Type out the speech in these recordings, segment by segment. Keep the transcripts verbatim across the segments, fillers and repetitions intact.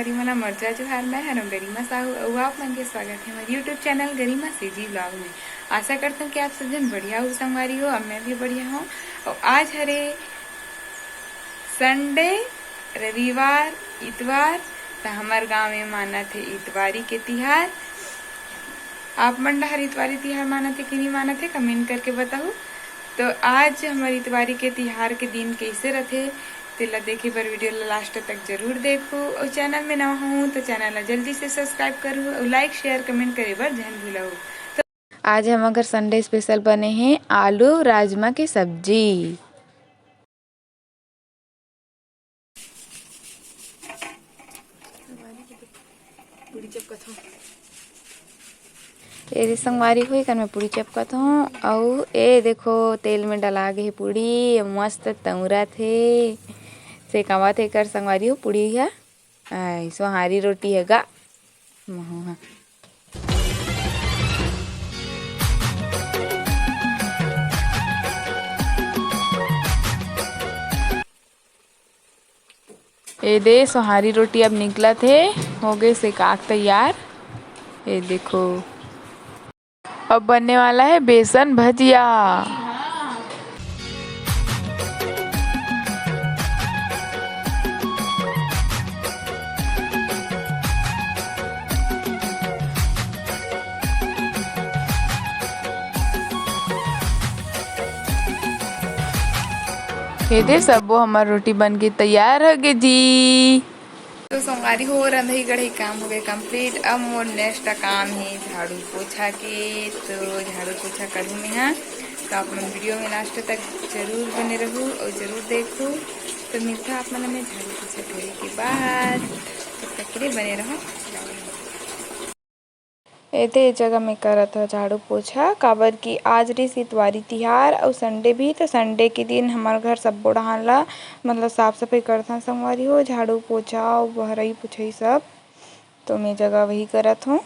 संगवारी मन ला मोर जय जोहार, मैं हरों गरिमा साहू अउ आप मन के स्वागत है मोर YouTube चैनल गरिमा सीजी व्लॉग में। आशा करथों कि आप सब झन बढ़िया हो संगवारी हो, अब मैं भी बढ़िया हूँ। अउ आज हरे संडे, रविवार, इतवार, त हमर गांव में मानत हे इतवारी के तिहार। आप मन डहर इतवारी तिहार मानत हे कि नहीं मानत हे, कमेंट करके बताहू। तो आज हमर इतवारी के तिहार के दिन कैसे रथे, तेला देखे बर वीडियो ला लास्ट तक जरूर देखू। अउ चैनल में नवा हूँ तो चैनल ला जल्दी से सब्सक्राइब करू अउ लाइक, शेयर, कमेंट करे बर झन भूलहू। तो आज हमर घर संडे स्पेशल बने हे आलू राजमा के सब्जी। पूड़ी चपकत हो। ए दे संगवारी हो, एकर में पूड़ी चपकत हो। अउ ए देखो, तेल में डला गे हे पूड़ी, मस्त तौरत हे। सेकावत हे एकर संगवारी हो पूड़ी ह। आई, सोहारी रोटी हे गा। महू ह। ए दे, सोहारी रोटी अब निकलत हे, हो गे सेकाक तैयार। ए देखो, अब बनने वाला है बेसन भजिया। ये दे, सबो हमर रोटी बन के तैयार हो गे जी। तो संगवारी हो, रंधई गढ़ई काम हो गए कंप्लीट। अब मोर नेक्स्ट काम हे झाड़ू पोछा के, तो झाड़ू पोछा करूँ मैं हा। तो आप मन वीडियो में लास्ट तक जरूर बने रहू और जरूर देखू। तो मिलता आप मन में झाड़ू पोछा करे के बाद, तब तक के लिए बने रहो। एदे, ए जगह में करत ह झाड़ू पोछा, काबर कि आज रिस इतवारी तिहार अउ संडे भी, तो संडे के दिन हमर घर सब्बो डहान ला, मतलब, साफ सफाई करथन संगवारी हो, झाड़ू पोछा अउ बहरई पुछई सब। तो मैं जगह वही करत हूँ।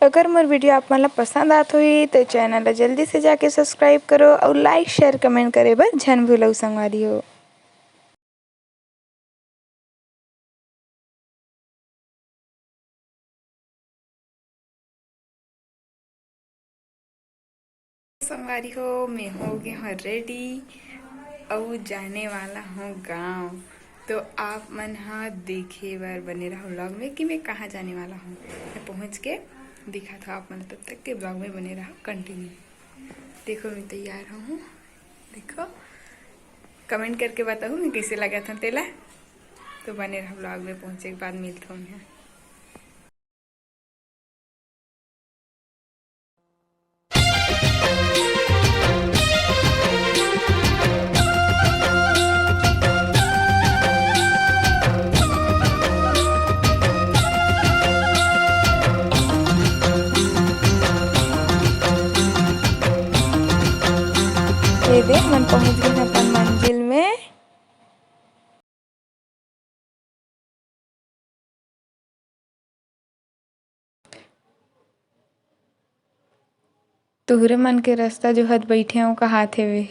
अगर मोर वीडियो आप मन ला पसंद आत होही, तो चैनल ला जल्दी से जाके सब्सक्राइब करो अउ लाइक, शेयर, कमेंट करे बर झन भूलव संगवारी हो। संगवारी हो, मैं हो गे हूँ रेडी अउ जाने वाला हूँ गाँव। तो आप मन ह देखे बर बने रहो व्लॉग में कि मैं कहाँ जाने वाला हूँ। मैं पहुँच के दिखात हूँ आप मन, तब तक के व्लॉग में बने रहो कंटिन्यू। देखो, मैं तैयार हूँ, देखो, कमेंट करके बताओ मैं कैसे लगत हूँ तेला। तो बने रहो व्लॉग में, पहुँचे के बाद मिलत हूँ मैं। ये दे, हमन पहुंच गए हैं अपन मंजिल में। तुहरे मन के रास्ता जो हद बैठे हूँ कहात हेवे।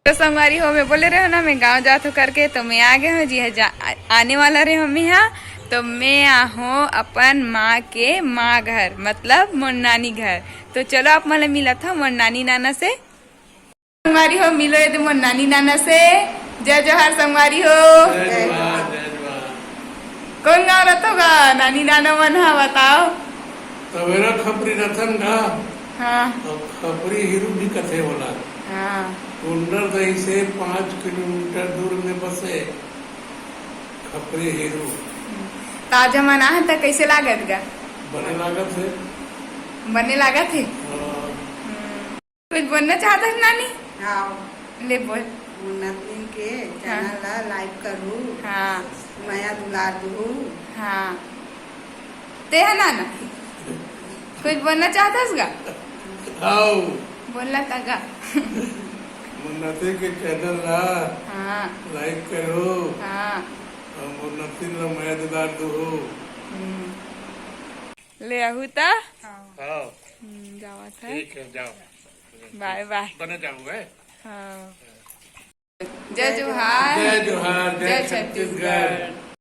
तो संगवारी हो, मैं बोले रहे ना, मैं गांव जात हूँ करके, तो मैं आ गए हूँ जी। जा, आ, आने वाला रहे हूँ मैं यहाँ, तो मैं आहूँ अपन माँ के माँ घर, मतलब मोर नानी घर। तो चलो, आप मन मिलत हूँ मोर नानी नाना से। संगवारी हो, मिलो ये दे मोर नानी नाना से। जय जोहार संगवारी हो। जय जोहार, जय जोहार। कौन गाँव रहतो गा नानी नाना मन हा, बताओ। तवेरा खपरी रतन गा। हाँ। और खपरी हीरू भी कथे बोला। हाँ। कुंडल दही से पाँच किलोमीटर दूर में बसे खपरी हीरू। ताजा मना है त कैसे लागत गा? बने लागत है। बने लागत है। हाँ। हम्म। कुछ बोलना चाहता है नानी? हाँ। ले बोल। मोर नतनी के हाँ। चैनल ला लाइक करू। हाँ। मया दुलार दू। हाँ। ते है नाना। कुछ बोलना चाहता है उसका? हाँ। बोलना था का? मोर नतनी के चैनल ला हाँ। लाइक करू। हाँ। और मोर नतनी ला मया दुलार दू। हम्म। ले आहू ता? हाँ। हाँ। हम्म, जावत है। ठीक है, जाओ। बाय बाय। बने जाऊंगा। हाँ। जय जोहार। जय जोहार, जय जय छत्तीसगढ़। छत्तीसगढ़।